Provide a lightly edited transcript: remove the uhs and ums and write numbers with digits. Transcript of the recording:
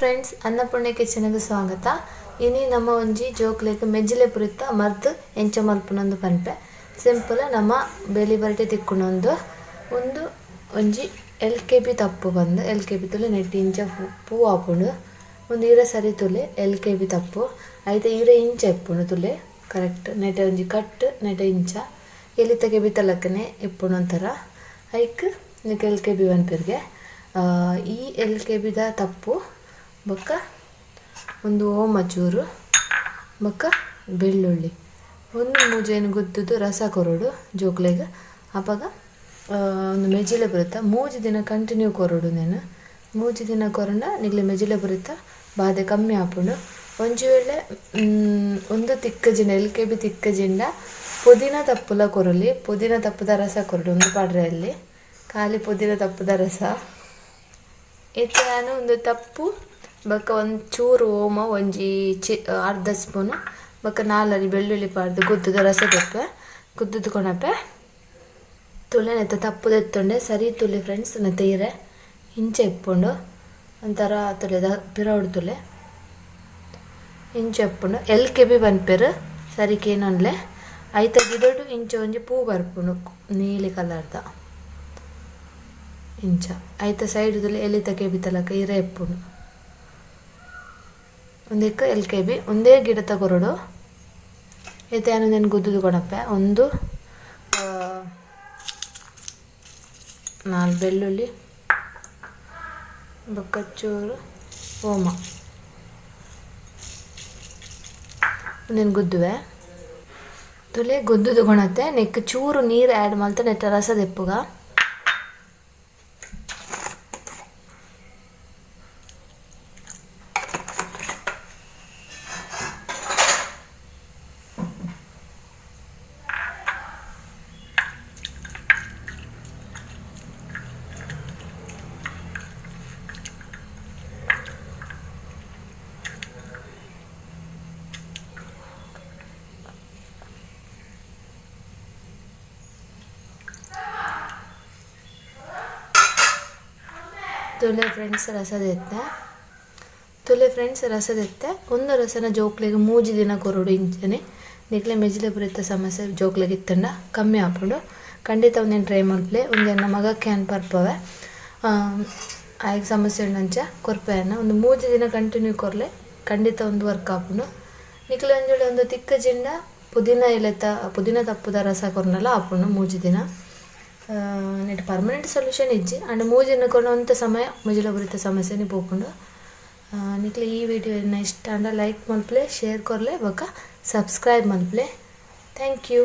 Friends, Annapurna ಕಿಚನ್ಗೆ ಸ್ವಾಗತ. ಇನಿ ನಮ್ಮ ಒಂಜಿ ಜೋಕ್ಲೆಗ್ ಮೆಜ್ಜಿಲೆ ಪುರಿತ ಮರ್ದ್ ಎಂಚ ಮಲ್ಪುನಂದು ಪನ್ಪೆ. ಸಿಂಪಲ್, ನಮ್ಮ ಬೇಲಿ ಬರಟೆ ತಿಕ್ಕುನೊಂದು ಒಂದು ಒಂಜಿ ಎಲ್ ಕೆ ಬಿ ತಪ್ಪು ಬಂದು ಎಲ್ ಕೆ ಬಿ ತುಲೆ ನೆಟ್ಟಿ ಇಂಚ ಪೂ ಆಪುಂಡು. ಒಂದು ಇರೆ ಸರಿ ತುಲೆ ಎಲ್ ಕೆ ಬಿ ತಪ್ಪು ಐತೆ. ಇರೆ ಇಂಚ ಇಪ್ಪುಂಡು ತುಲೆ ಕರೆಕ್ಟ್. ನೆಟೆ ಒಂಜಿ ಕಟ್, ನೆಟೆ ಇಂಚ ಎಲಿತ ಕೆಬಿತ ಲಕ್ಕನೆ ಇಪ್ಪುಂಡು ಒಂಥರ. ಐಕ್ ನೆಕ್ ಎಲ್ ಕೆ ಬಿ ಪನ್ಪೆರ್ಗೆ. ಈ ಎಲ್ ಕೆ ಬಿದ ತಪ್ಪು ಬೊಕ್ಕ ಒಂದು ಓಮ ಚೂರು ಬೊಕ್ಕ ಬೆಳ್ಳುಳ್ಳಿ ಒಂದು ಮೂಜೆನ್ ಗುದ್ದುದು ರಸ ಕೊರೊಡು ಜೋಕ್ಲೆಗ್. ಅಪಗ ಒಂದು ಮೆಜಿಲೆ ಬರುತ್ತ. 3 ದಿನ ಕಂಟಿನ್ಯೂ ಕೊರೊಡು ನೆನ್. 3 ದಿನ ಕೊರಂಡ ನಿಗ್ಲೆ ಮೆಜಿಲೆ ಬರುತ್ತ ಬಾಧೆ ಕಮ್ಮಿ ಆಪುಂಡು. ಒಂಜಿ ವೇಳೆ ಒಂದು ತಿಕ್ಕಜಿಂಡ, ಎಲ್ ಕೆ ಬಿ ತಿಕ್ಕಜಿಂಡ, ಪುದೀನ ತಪ್ಪುಲ ಕೊರೊಲಿ. ಪುದೀನ ತಪ್ಪುದ ರಸ ಕೊರೊಡು. ಒಂದು ಪಾಡ್ರೆ ಅಲ್ಲಿ ಖಾಲಿ ಪುದೀನ ತಪ್ಪುದ ರಸ. ಇತ್ತೆ ಯಾನ್ ಒಂದು ತಪ್ಪು ಬೊಕ್ಕ ಒಂಜಿ ಚೂರು ಓಮ, ಒಂಜಿ ಚಿ ಅರ್ಧ ಸ್ಪೂನ್ ಬೊಕ್ಕ ನಾಲರಿ ಬೆಳ್ಳುಳ್ಳಿ ಪಾಡ್ದು ಗುದ್ದುದು ರಸ ದೆಪ್ಪೆ, ಗುದ್ದುದು ಕೊನಪೆ. ತುಲೆ, ನೆತ್ತ ತಪ್ಪು ದೆತ್ತೊಂಡೆ. ಸರಿ ತುಲೆ ಫ್ರೆಂಡ್ಸ್, ನೆತ್ತ ಇರೆ ಇಂಚ ಇಪ್ಪುಂಡು ಒಂಥರ. ತುಲೆ ದ ಪಿರವುಡು ತುಲೆ, ಇಂಚ ಇಪ್ಪುಂಡು. ಎಲ್ ಕೆ ಬಿ ಪನ್ಪೆರ್ ಸರಿ ಕೇನೊನ್ಲೆ. ಐತ ಗಿಡೊಡು ಇಂಚ ಒಂಜಿ ಪೂ ಬರ್ಪುಂಡು ನೀಲಿ ಕಲರ್ದ ಇಂಚ. ಐತ ಸೈಡ್ ಎಲಿತ ಕೆಬಿತ ಲೆಕ ಇರೆ ಇಪ್ಪುಂಡು. ಉಂದೆಕ್ ಎಲ್ ಕೆ ಬಿ ಒಂದೇ ಗಿಡತ ಕೊರೊಡು. ಇತ್ತೆ ಯಾನ್ ಉಂದೆನ್ ಗುದ್ದುದು ಕೊನಪೆ. ಒಂದು ನಾಲ್ ಬೆಳ್ಳುಳ್ಳಿ ಬೊಕ್ಕ ಚೂರು ಓಮ, ಉಂದೆನ್ ಗುದ್ದುವೆ. ತುಲೆ, ಗುದ್ದುದು ಕೊನತೆ. ನೆಕ್ ಚೂರು ನೀರು ಆ್ಯಡ್ ಮಲ್ತ್ ನೆತ್ತ ರಸ ದೆಪ್ಪುಗ. ತುಲೆ ಫ್ರೆಂಡ್ಸ್, ರಸದೆತ್ತೆ. ತುಲೆ ಫ್ರೆಂಡ್ಸ್, ರಸದೆತ್ತೆ. ಒಂದು ರಸನ ಜೋಕ್ಲೆಗ್ 3 ದಿನ ಕೊರೊಡು. ಇಂಚನೆ ನಿಕ್ಲೆ ಮೆಜಿಲೆ ಪುರಿತ ಸಮಸ್ಯೆ ಜೋಕ್ಲೆಗ್ ಇತ್ತಂಡ ಕಮ್ಮಿ ಆಪುಂಡು. ಖಂಡಿತ ಒಂದೆನ್ ಟ್ರೈ ಮಲ್ಪುಲೆ. ಉಂದೆನ್ ಮಗಕ್ಕೆ ಯಾನ್ ಪರ್ಪವೆ. ಆಯಗ್ ಸಮಸ್ಯೆ ಉಂಡಂಚ ಕೊರ್ಪೆ ಯಾನ್. ಒಂದು 3 ದಿನ ಕಂಟಿನ್ಯೂ ಕೊರ್ಲೆ, ಖಂಡಿತ ಒಂದು ವರ್ಕ್ ಆಪುಂಡು. ನಿಕ್ಲೆ ಒಂಜಿ ವೇಳೆ ಒಂದು ತಿಕ್ಕಜಿಂಡ ಪುದೀನ ಎಲೆತ, ಪುದೀನ ತಪ್ಪುದ ರಸ ಕೊರ್ಂಡಲ ಆಪುಂಡು 3 ದಿನ. ನೆಟ್ ಪರ್ಮನೆಂಟ್ ಸೊಲ್ಯೂಷನ್ ಇಜ್ಜಿ, ಆಂಡ 3 ದಿನ ಕೊರ್ಂಡ ಒಂತೆ ಸಮಯ ಮೆಜಿಲೆ ಪುರಿತ ಸಮಸ್ಯೆನೆ ಪೋಪುಂಡು. ನಿಕ್ಲೆ ಈ ವಿಡಿಯೋ ಇಷ್ಟ ಆಂಡ ಲೈಕ್ ಮಲ್ಪುಲೆ, ಶೇರ್ ಕೊರ್ಲೆ, ಬೊಕ್ಕ ಸಬ್ಸ್ಕ್ರೈಬ್ ಮಲ್ಪುಲೆ. Thank you.